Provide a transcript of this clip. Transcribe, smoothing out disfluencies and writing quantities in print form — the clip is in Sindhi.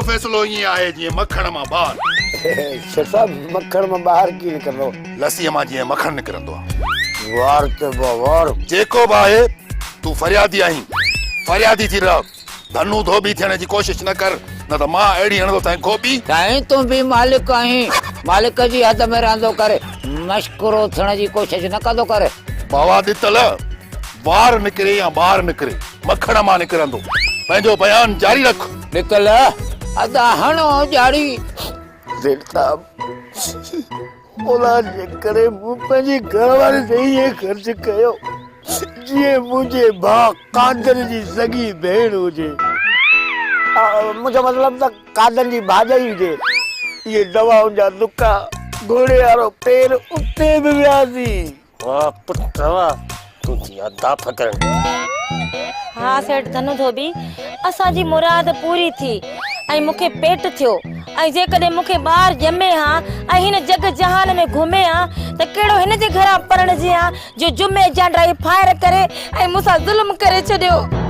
منهنجو فيصلو ائين آهي جيئن مکڻ مان ٻار. شيخ صاحب مکڻ مان ٻاهر ڪيئن نڪرندو؟ لسيء مان جيئن مکڻ نڪرندو آهي. وار چئبو آهي وار. جيڪو به آهي تون فريادي آهين، فريادي ٿي رهه. ڌنو ڌوٻي ٿيڻ جي ڪوشش نه ڪر، نه ته مان اهڙي هڻندوسانء گهوٻي. سائين تون به مالڪ آهين، مالڪ جي حد ۾ رهندو ڪر، مشڪرو ٿيڻ جي ڪوشش نه ڪندو ڪر. بابا ڏتل، وار نڪري يا ٻار نڪري، مکڻ مان نڪرندو. پنهنجو بيان جاري رک. ڏتل، ادا هڻو ڄاڙي. سيٺ صاحب، اولاد جي ڪري مون پنهنجي گهر واري تي ائين خرچ ڪيو جيئن منهنجي ڀاء قادر جي سڳي ڀيڻ هجي. منهنجو مطلب ته قادر جي ڀاڄائي هجي. اهي دوائن جا دڪا، گهوڙي وارو پير اتي به وياسين. واھ پٽ واھ تنهنجي ادا ڦڪرڻ. ها سيٺ ڌنو ڌوٻي اسان جي مراد پوري ٿي ۽ مون کي پيٽ ٿيو ۽ جيڪڏهن مون کي ٻار ڄمي ها ۽ هن جڳ جهان ۾ گهمي ها ته ڪهڙو هن جي گهران پرڻجي ها جو جمعي جانڊرائي فائر ڪري ۽ مون سان ظلم ڪري ڇڏيو.